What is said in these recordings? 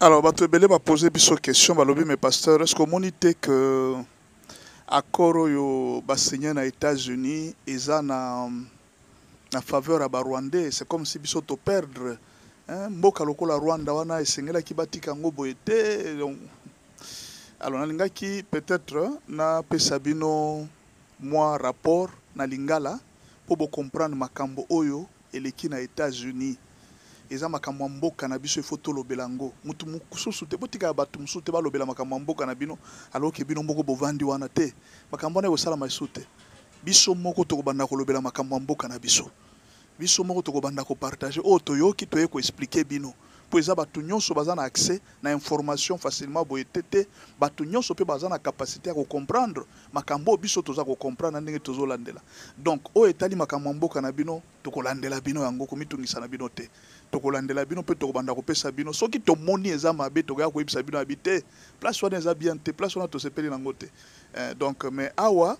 Alors bato ebele bapose biso question, balobi: "Mais pasteur, est ce que omoni te que accord oyo basigne na États-Unis eza na faveur ya Barwandais? C'est comme si biso toperdre, hein? Mboka lokola Rwanda wana, esengelaki batika yango boye te." Donc, alors nalingaki peut-être napesa bino mwa rapport na lingala mpo bocomprendre makambo oyo eleki na États-Unis. Eza makambo ya mboka na biso, ifo tolobela yango. Mutu mosusu te, botikala bato mosusu te balobela makambo ya mboka na bino alors que bino moko bovandi wana te. Makambo wana ekosalama lisusu te. Biso moko tokobanda kolobela makambo ya mboka na biso. Biso moko tokobanda kopartage oyo toyoki, toye koexpliquer bino, mpo eza bato nyonso baza na accès na information facilement boye te te. Bato nyonso mpe baza na capacité ya kocomprendre makambo oyo biso toza kocomprendre na ndenge tozolandela. Donc oyo etali makambo ya mboka na bino, tokolandela bino yango, komitungisa na bino te. Tokolandela bino mpe tokobanda kopesa bino. Soki tomoni eza mabe, tokoya koyebisa bino abi te, place wana eza bien te, place wana tosepeli nango te. Donc mais awa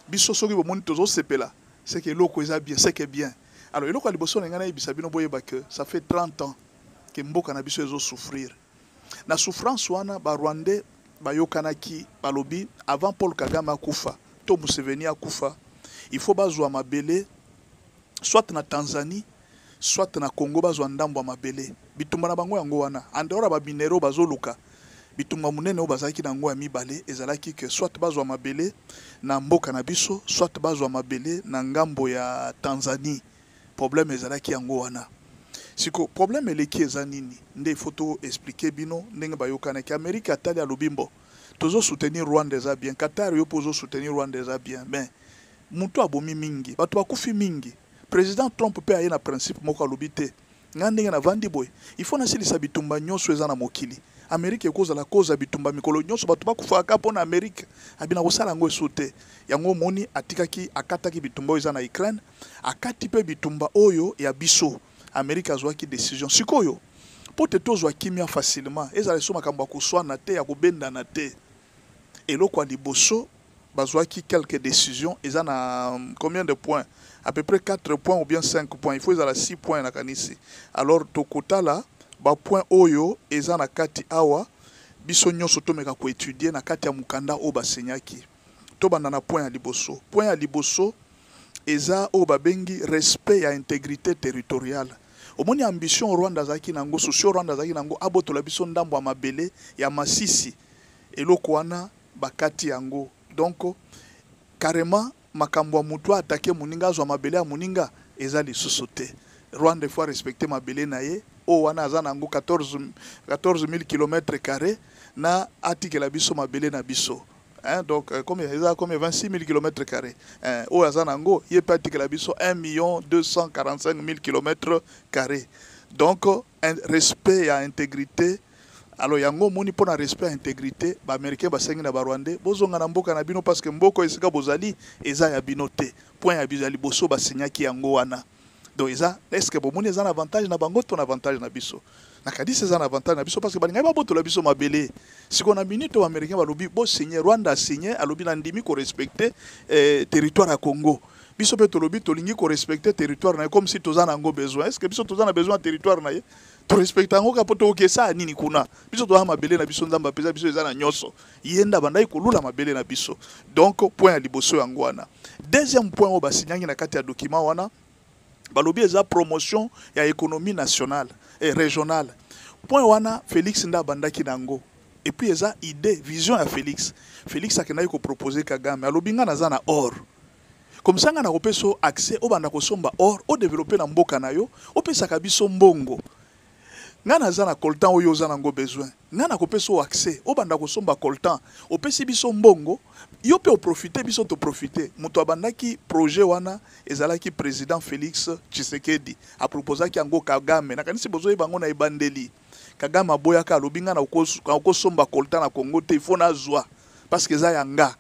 biso, soki bomoni tozosepela, c'est que eloko eza bien, c'est que bien. Alors eloko ya liboso na ngai nayebisa bino, boyeba que ça fait 30 ans que mboka na biso ezosouffrir. Na souffrance wana, Barwandais bayokanaki, balobi avant Paul Kagame akufa to Museveni akufa, il faut bazwa mabele soit na Tanzanie, soit na Congo, bazwa ndambo ya mabele. Bitumba na bango yango wana. En dehors ya baminerais bazoluka, bitumba monene oyo bazalaki na yango ya mibale ezalaki que soit bazwa mabele na mboka na biso, soit bazwa mabele na ngambo ya Tanzanie. Problème ezalaki yango wana. Siko problème eleki eza nini? Nde il faut to expliquer bino ndenge bayokanaki. Amerike atali, alobi: "Mbo tozosoutenir Rwanda, eza bien. Qatar, yo mpo ozosoutenir Rwanda, eza bien, mais moto abomi mingi, bato bakufi mingi." Président Trump mpe aye na principe moko, alobi: "Te, ngai ndenge navandi boye, il faut nasilisa bitumba nyonso eza na mokili. Amerike ekozala koza bitumba mikolo nyonso, bato bakufaka mpo na Amerike." Abina kosala yango esu te. Yango omoni atikaki, akataki bitumba oyo eza na Ukraine, akati mpe bitumba oyo ya biso. Amerike azwaki décision sikoyo mpo te tozwa kimia facilement, ezala so makambo ya koswana te, ya kobendana te. Eloko ya liboso, bazwaki quelques décisions. Eza na combien de points? À peu près 4 points ou bien 5 points, il faut ezala 6 points nakanisi. Alors tokotala bapoint oyo eza na kati awa, biso nyonso tomeka koétudier na kati ya mokanda oyo basenyaki. Tobanda na point ya liboso. Point ya liboso eza oyo babengi respect ya intégrité territoriale. Omoni ambition Rwanda azalaki nango, souci Rwanda azalaki nango, abotola biso ndambo ya mabele ya Masisi. Eloko wana bakati yango. Donc carrément makambo ya motu attaquer moninga, azwa mabele ya moninga, eza lisusu te. Rwanda faut respecter mabele na ye oyo wana aza nango 14 000 km carré, na atikela biso mabele na biso, hein. Donc combien eza? Combien? 26 000 km carré, hein, oyo aza nango, ye mpe atikela biso 1 million 245 000 km carré. Donc un respect ya intégrité. Alors yango omoni, mpo na respect ya intégrité, Baaméricain basengi na Barwandais: "Bozonga na mboka na bino, parce que mboka esika bozali eza ya bino te." Point ya biso ya liboso basinyaki yango wana. Donc eza, est ce que bomoni eza na avantage na bango to na avantage na biso? Nakanisi eza na avantage na biso, parce que balingaki babotola biso mabele. Sikoyo na minute oyo Baaméricain balobi bosigne, Rwanda asigne, alobi: "Nandimi korespecte territoire ya Congo." Biso mpe tolobi tolingi korespecte territoire na ye, comme si toza na yango besoin. Est ce que biso toza na besoin ya territoire na ye? Torespecte yango kaka mpo tokokesa nini kuna? Biso toza mabele na biso, Nzambe apesa biso, eza na nyonso. Ye nde abandaki kolula mabele na biso. Donc point ya liboso yango wana. Deuxième point oyo basignaki na kati ya document wana, balobi eza promotion ya économie nationale et régionale. Point wana, Félix nde abandaki na yango. Et puis eza idée, vision ya Félix. Félix akendaki kopropose Kagame, alobi: "Nga naza na or, comme ça nga nakopesa yo accès, obanda kosomba or, odéveloppe na mboka na yo, opesaka biso mbongo. Nga naza na coltan oyo oza nango besoin, nga nakopesa yo accès, obanda kosomba coltan, opesi biso mbongo, yo mpe oprofite, biso toprofite." Moto abandaki projet wana ezalaki président Félix Tshisekedi. Aproposaki yango Kagame. Nakanisi bozoyeba yango. Na ebandeli Kagame aboyaka, alobi: "Nga nakosomba coltan na Congo te, il faut nazwa parce que eza ya nga."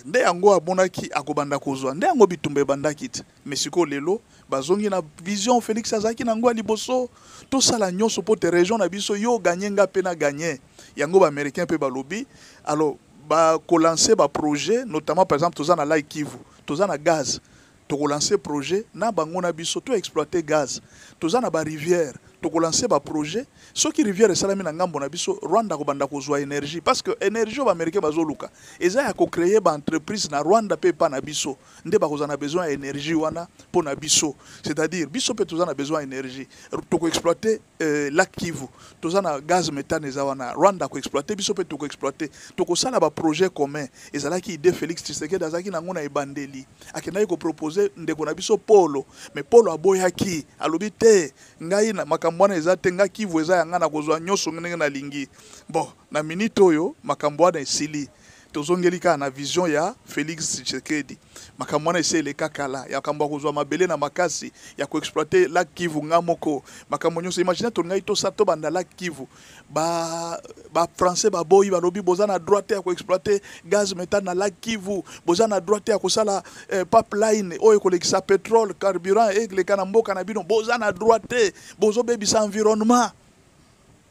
Nde yango amonaki akobanda kozwa, nde yango bitumba ebandaki te. Mais sikoyo lelo bazongi na vision Félix azalaki na yango ya liboso: tosala nyonso mpo te région na biso, yo ganye, nga mpe na ganye. Yango Baaméricain mpe balobi alors bakolancer baprojet, notamment par exemple toza na lac Kivu, toza na gaz, tokolancer projet na bango na biso, toexploite gaz. Toza na barivière, Tokolancer baprojet. Soki rivière esalami na ngambo na biso, Rwanda akobanda kozwa énergie, parce que énergie oyo baaméricain bazoluka eza ya kocréer baentreprise na Rwanda mpe epa na biso. Nde bakozala na besoin ya énergie wana mpo na biso, c'est-à-dire biso mpe toza na besoin ya énergie. Tokoexploiter lac Kivu, toza na gaz méthane eza wana. Rwanda akoexploiter, biso mpe tokoexploiter, tokosala baprojet commun. Ezalaki idée Félix Tshisekedi azalaki nango na ebandeli. Akendaki koproposer ndeko na biso Polo, mais Polo aboyaki, alobi te, ngai na makambo wana eza te, ngai Kivu eza ya ngai, na kozwa nyonso ndenge nalingi. Bon, na minute oyo makambo wana esili, tozongeli kaka na vision ya Félix Tshisekedi. Makambo wana esi eleka kala, ya makambo ya kozwa mabele na makasi, ya koexploiter lac Kivu nga moko, makambo nyonso. Imagine, tolingai tosa tobanda lac Kivu, bafrançais ba baboyi, balobi boza na droit te ya koexploiter gaz méthane na lac Kivu, boza na droit te ya kosala pipeline oyo ekolekisa pétrole, carburant eleka na mboka na bino, boza na droit te, bozobebisa environnement.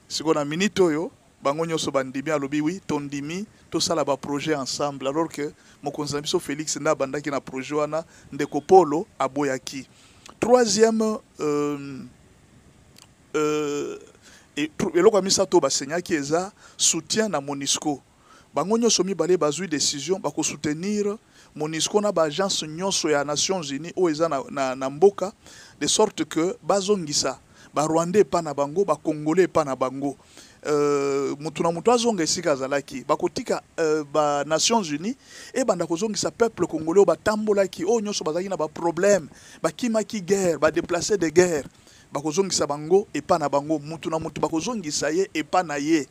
Sikoyo na minute oyo bango nyonso bandimi, alobi oui, tondimi tosala baprojet ensemble, alors que mokonzi na biso Félix nde abandaki na projet wana, ndeko Polo aboyaki. Troisième, eloko ya misato oyo basignaki eza soutien na MONUSCO. Bango nyonso mibale bazwi décision bakosoutenir MONUSCO na baagence nyonso ya Nations Unies oyo eza na mboka, de sorte que bazongisa barwandais epa na bango, bacongolais epa na bango, mutu na mutu azonga esika azalaki. Bakotika ba Nations Unies ebanda kozongisa peuple congolais oyo batambolaki, oyo nyonso bazalaki na baproblème, bakimaki guerre, badéplacés de guerre. Bakozongisa bango epa na bango, mutu na mutu bakozongisa ye epa na ye.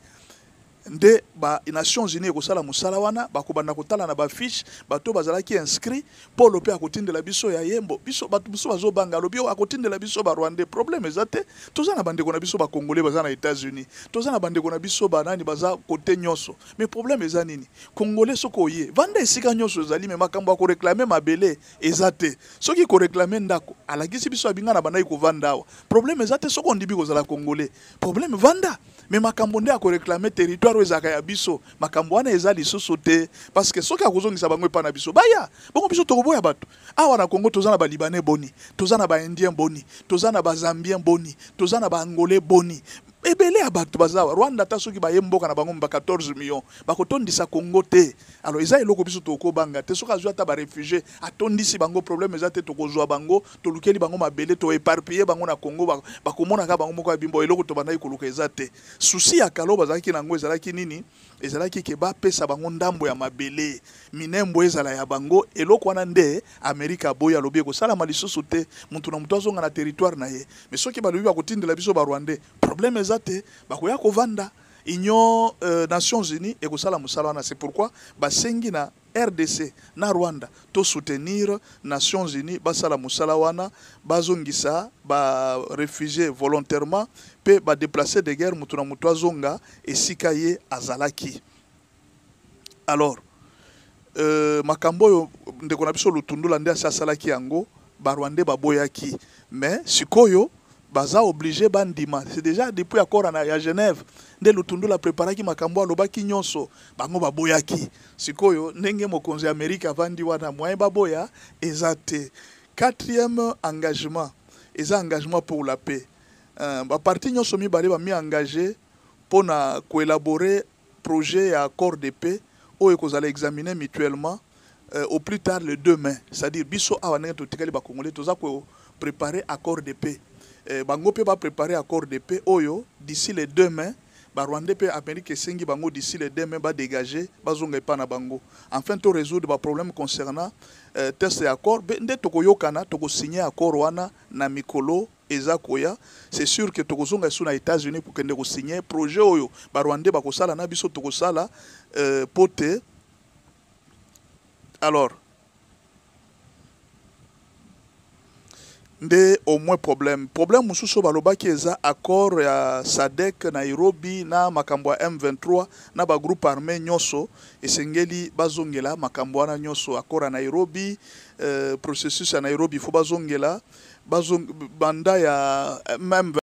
Nde ba Nations Unies ekosala mosala wana, bakobanda kotala na bafiche bato bazalaki inscrit. Polo mpe akotindela biso ya yembo. Biso bato biso bazobanga, alobi oyo akotindela biso barwandais. Problème eza te, toza na bandeko na biso bacongolais baza na États-Unis, toza na bandeko na biso banani baza kote nyonso. Mais problème eza nini? Congolais soki oye vanda esika nyonso ezali, mais makambo ya koréclamer mabele eza te. Soki koréclamer ndako, alakisi biso abinga na bandaki kovanda awa, problème eza te. Soki ondimi kozala congolais, problème vanda. Mais makambo nde ya koréclamer territoire oyo ezalaka ya biso, makambo wana eza lisusu te, parce que soki akozongisa bango epai na biso, baya bongo, biso tokoboya bato awa na Congo? Toza na balibanais boni, toza na baindien boni, toza na bazambien boni, toza na baangolais boni? Ebele ya bato baza awa. Rwanda, ata soki baye mboka na bango ba 14 millions, bakotondisa Congo te. Alors eza eloko biso tokobanga te. Soki azwi ata baréfugiés, atondisi bango, problème eza te. Tokozwa bango, tolukeli bango mabele, toéparpiller bango na Congo, bakomonaka bango moko ya bimbo. Eloko tobandaki koluka eza te. Souci ya kala oyo bazalaki nango ezalaki nini? Ezalaki ke bapesa bango ndambo ya mabele, Minembo ezala ya bango. Eloko wana nde Amerika aboyi, alobi ekosalama lisusu te, mutu na mutu azonga na territoire na ye. Mais soki balobi bakotindela biso barwandais, problème eza te, bakoya kovanda. Union Nations Unies ekosala mosala wana. C'est pourquoi basengi na RDC na Rwanda tosoutenir Nations Unies, basala mosala wana, bazongisa baréfugiés volontairement mpe badéplacés de guerre, moto na moto azonga esika ye azalaki. Alors makambo oyo ndeko na biso Lutundula nde asi asalaki yango, barwandais baboyaki, mais sikoyo baza obligé bandima. C'est déjà depuis accord na ya Genève nde Lutundula préparaki makambo, alobaki nyonso, bango baboyaki. Sikoyo ndenge mokonzi ya Amerika avandi wana, moyen baboya eza te. Quatrième engagement eza engagement pour la paix. Baparti nyonso mibale bami engagé mpona koélaborer projet ya accord de paix oyo ekozala examiné mutuellement au plus tard le 2 mai. C'est-à-dire biso awa ndenge totikali bacongolais, toza kopréparer accord de paix, bango mpe bapréparer accord de paix oyo d'ici le 2 mai. Barwandais mpe, Amérique esengi bango d'ici le 2 mai badégage, bazonga epai na bango, enfin to résoudre baproblème concernant texte ya accord. Nde tokoyokana, tokosigne accord wana na mikolo eza koya. C'est sûr que tokozonga esu na États-Unis kokende kosigne projet oyo barwandais bakosala na biso, tokosala po te. Alors nde au moins problème mosusu oyo balobaki eza accord ya SADC Nairobi na makambo ya M23 na bagroupe armé nyonso. Esengeli bazongela makambo wana nyonso, accord ya Nairobi, processus ya Nairobi, faut bazongela banda ya M23.